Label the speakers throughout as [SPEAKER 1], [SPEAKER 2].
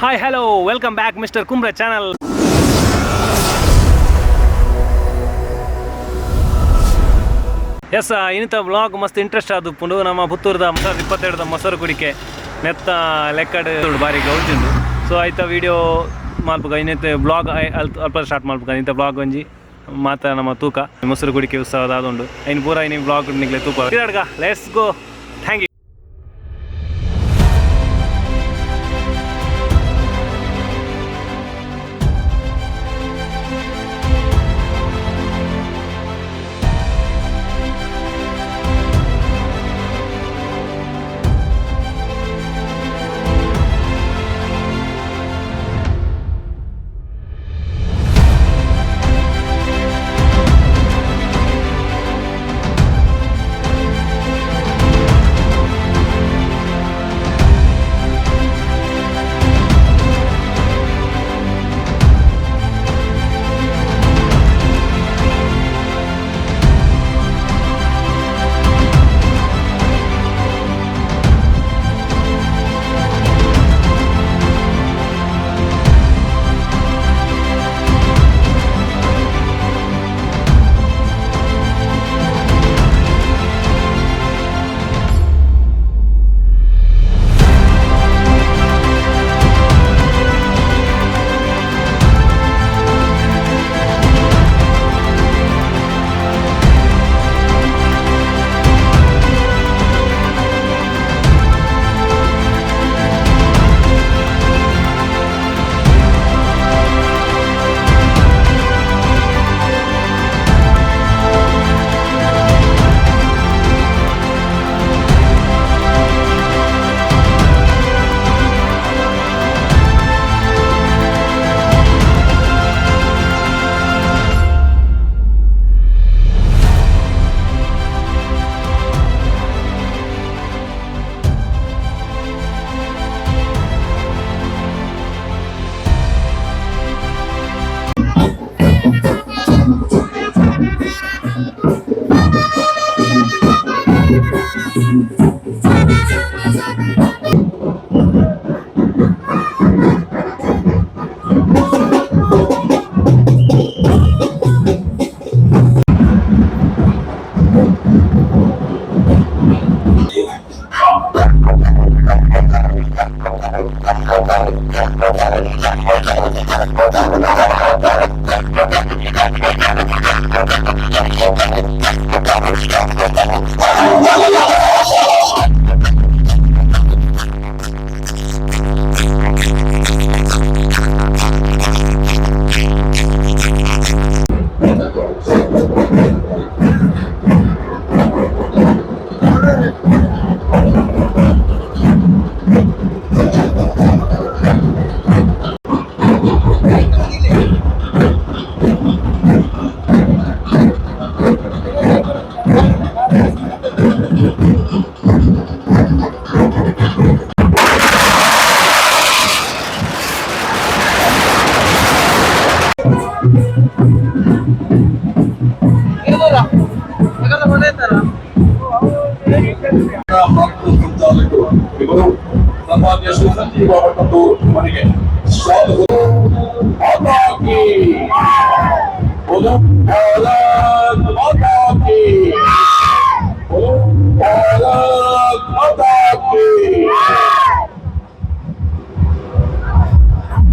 [SPEAKER 1] Hi, hello, welcome back mister Kumbre channel. Yes, ಇನ್ನಿತ blog ಮಸ್ತ್ interest ಆದುಪ್ಪುಂಡು. ನಮ್ಮ ಪುತ್ತೂರ್ದ ಮೊಸರು 22ದ ಮೊಸರು ಕುಡಿಕೆ ನೆತ್ತ ಲೆಕ್ಕಡ್ ಬಾರಿ ಗೌಜುಂಡು. ಸೊ ಆಯ್ತ ವಿಡಿಯೋ ಮಲ್ಪುಗ ಇನ್ನಿತ್ತೆ ಬ್ಲಾಗ್ ಅಲ್ಪ ಸ್ಟಾರ್ಟ್ ಮಲ್ಪುಗ. ಇಂಥ ಬ್ಲಾಗ್ ಒಂಜಿ ಮಾತ ನಮ್ಮ ತೂಕ ಮೊಸರು ಕುಡಿಕೆ ಉತ್ಸವದ ಆದುಂಡು. ಐನ್ ಪೂರ ಇನಿ ಬ್ಲಾಗ್ ನಿಗ್ಲೆ ತೂಕ. Let's go. Thank you.
[SPEAKER 2] ಸಂಚಾಲಕರು ಇವರು ಸನ್ಮಾನ್ಯ ಶ್ರೀ ಸಂಜೀವ ಭಟ್ಟಂದೂರ್ ಅವರಿಗೆ ಸ್ವಾಗತ. ಮಾತಾ ಕಿ बोलो, भारत माता की बोलो, भारत माता की.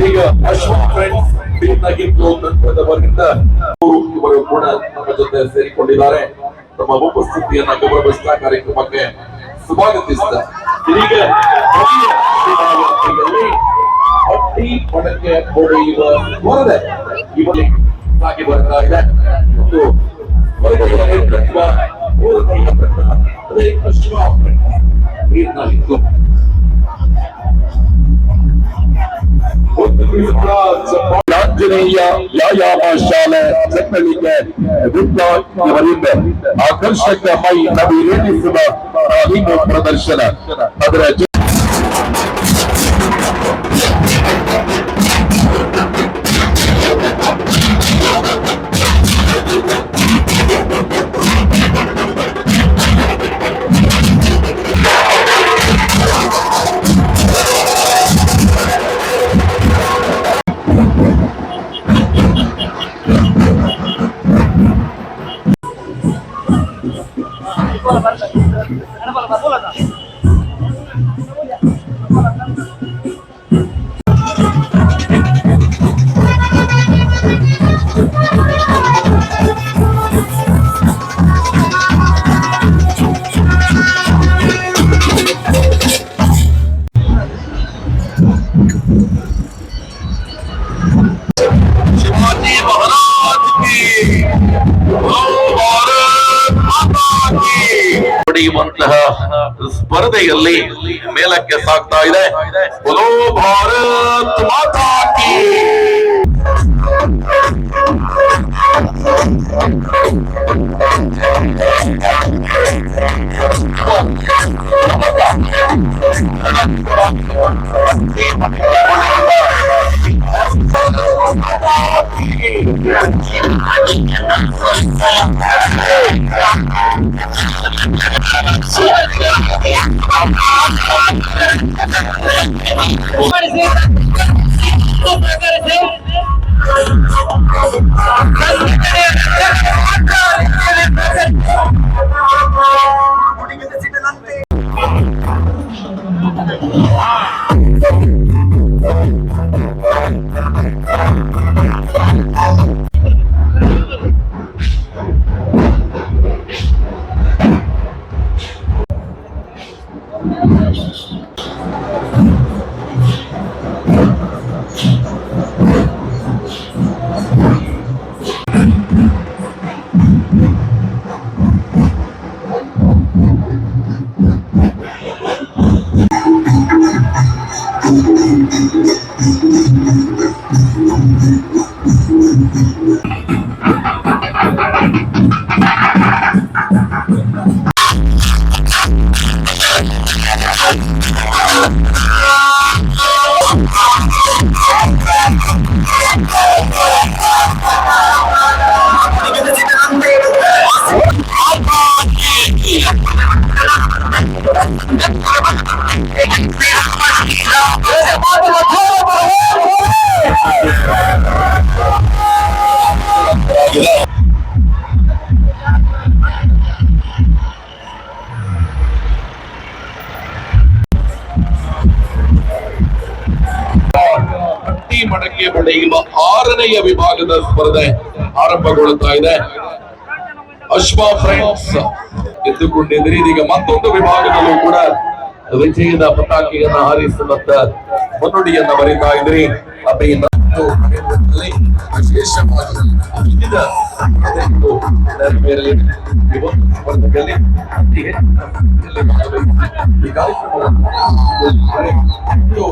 [SPEAKER 2] ಈಗ ಅಶ್ವ ಫ್ರೆಂಡ್ಸ್ ಬೀರ್ನಗಿತ್ತು ತಂಡದವರಿಂದ ಇವರು ಕೂಡ ನಮ್ಮ ಜೊತೆ ಸೇರಿಕೊಂಡಿದ್ದಾರೆ. ತಮ್ಮ ಉಪಸ್ಥಿತಿಯನ್ನ ಗೌರವಿಸಿದ ಕಾರ್ಯಕ್ರಮಕ್ಕೆ ಸ್ವಾಗತಿಸಿದ ಇದೀಗ ಭವ್ಯ ಶಿವರಾತ್ರಿಯಲ್ಲಿ ಹಟ್ಟಿ ಪಡಕೆ ಹೊಡೆಯುವ ಹೊರದೆ ಇವಲ್ಲಿ ಸಾಗಿ ಬರ್ತಾ ಇದೆ. ಒಂದು ವರ್ಗದ ನೇತೃತ್ವ ಮೂರನೆಯ ತಂಡ, ಅದೇ ಅಶ್ವ ಫ್ರೆಂಡ್ಸ್ ಬೀರ್ನಗಿತ್ತು. ಒಂದು ನಿಮಿಷ.
[SPEAKER 3] ಆಂಜನೇಯ ವ್ಯಾಯಾಮ ಶಾಲೆ ಚೆನ್ನಳಿಗೆ ವಿದ್ಯಾ ಇವರಿಂದ ಆಕರ್ಷಕ ಮೈ ನವಿರೇನಿಸುವ ತಾಲೀಮು ಪ್ರದರ್ಶನ. ಅದರ
[SPEAKER 2] Shivaji Maharaj ಕಿ ಭಾರತ್ ಮಾತಾ ಕಿ. ಪಡೆಯುವಂತಹ ಸ್ಪರ್ಧೆಯಲ್ಲಿ ಮೇಲಕ್ಕೆ ಸಾಗ್ತಾ ಇದೆ. ಬೋಲೋ ಭಾರತ್ ಮಾತಾ ಕಿ. ಹಟ್ಟಿ ಮಡಕೆ ಬಡೆಯುವ ಆರನೆಯ ವಿಭಾಗದ ಸ್ಪರ್ಧೆ ಆರಂಭಗೊಳ್ಳುತ್ತಾ ಇದೆ. ಅಶ್ವ ಫ್ರೆಂಡ್ಸ್ ಎದ್ದುಕೊಂಡಿದ್ರಿ. ಇದೀಗ ಮತ್ತೊಂದು ವಿಭಾಗದಲ್ಲೂ ಕೂಡ ವಿಜಯದ ಪತಾಕೆಯನ್ನ ಹಾರಿಸುವಂತ ಮುನ್ನುಡಿಯನ್ನ ಬರೀತಾ ಇದ್ರಿ. ವಿಶೇಷವಾಗಿ ವಿವಿಧ ಸ್ಪರ್ಧೆಗಳು ನೆರವೇರಲಿದೆ. ಈ ಒಂದು ಸ್ಪರ್ಧೆಯಲ್ಲಿ ಅತಿ ಹೆಚ್ಚಿನ ಸಂಖ್ಯೆಯಲ್ಲಿ ಭಾಗವಹಿಸಿ ಈ ಕಾರ್ಯಕ್ರಮವನ್ನು ಇದು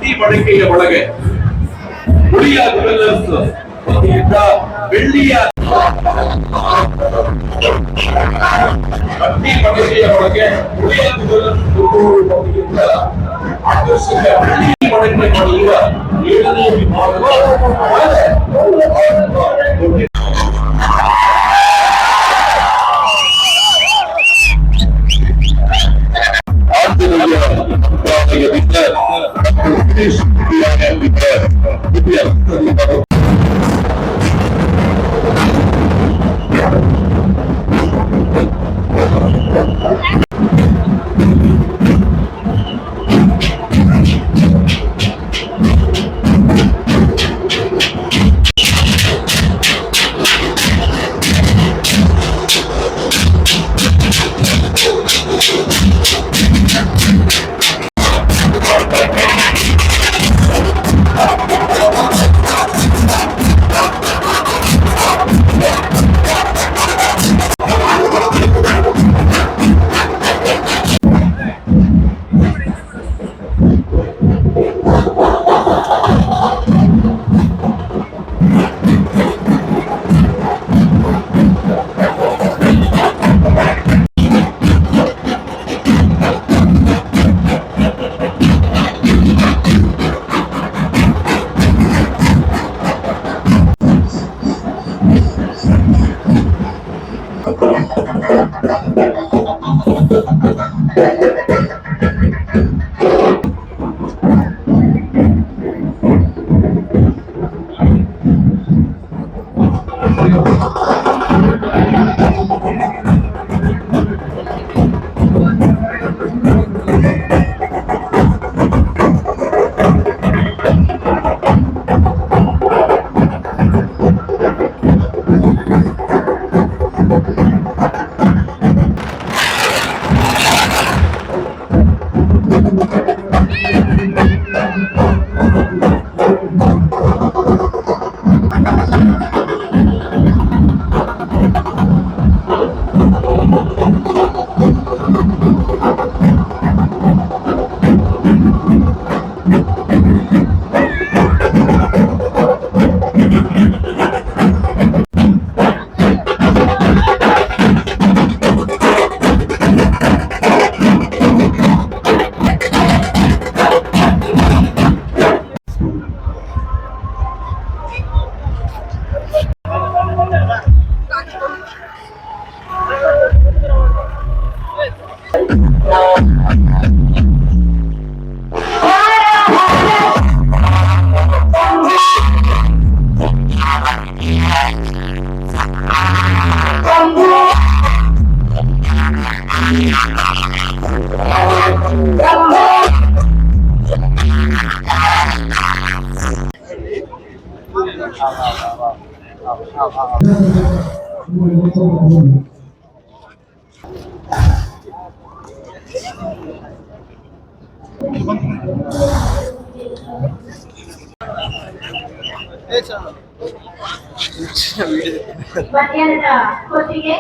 [SPEAKER 2] ಈ ಮಡಿಕೆಯ ಒಳಗೆ ಹುಳಿಯ ಜುವೆಲ್ಲರ್ಸ್ ವತಿಯಿಂದ ಬೆಳ್ಳಿಯ ಹಟ್ಟಿ ಮಡಿಕೆಯ ಒಳಗೆ ಹುಳಿಯ ಜುವೆಲ್ಲರ್ಸ್ ವತಿಯಿಂದ ಆಕರ್ಷಕ ಬೆಳ್ಳಿ ಮಡಕೆ ಮಾಡುವ ಏಳನೇ ವಿಭಾಗದ
[SPEAKER 3] ಆಂಜನೇಯ ಮಂತ್ರಾಲಯದಿಂದ ಡಾಕ್ಟರ್ ದಿನೇಶ್
[SPEAKER 4] ಮಧ್ಯಾಹ್ನದ ಹೊತ್ತಿಗೆ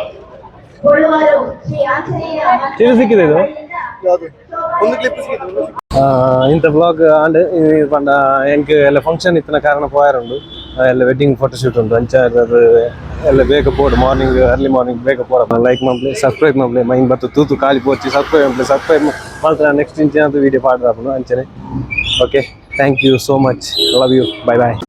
[SPEAKER 4] ಕೊಳುವಾರು ಶ್ರೀ ಆಂಜನೇಯ
[SPEAKER 1] ಇದು ಸಿಕ್ಕಿದೆ ಇದು? ಇಂಥ ಬ್ಲಾಗ್ ಆಂಡ್ ಪಂಡ ಎಂಕ್ ಎಲ್ಲ ಫಂಕ್ಷನ್ ಇತ್ತಿನ ಕಾರಣ ಪೋಯರುಂಡು. ಎಲ್ಲ ವೆಡ್ಡಿಂಗ್ ಫೋಟೋ ಶೂಟ್ ಉಂಟು. ಅಂಚ ಅದು ಎಲ್ಲ ಬೇಗ ಪೋಡು, morning early morning ಬೇಗ ಪೋಡ. ಲೈಕ್ ಮಲ್ಪಲೆ, ಸಬ್ಸ್ಕ್ರೈಬ್ ಮಲ್ಪಲೆ. ಮೈನ್ ಬತ್ತು ತೂತು ಖಾಲಿ ಪೋಚಿ. ಸಬ್ಸ್ಕ್ರೈಬ್ ಮಲ್ಪಲೆ. ಸಬ್ಸ್ಕ್ರೈಬ್ ಮಾತ್ರ ನೆಕ್ಸ್ಟ್ ಇಂಚಿನ ವೀಡಿಯೋ ಪಾಡ್ದಾಪುಂಡು ಅಂಚನೆ. Okay, thank you so much, love you, bye bye.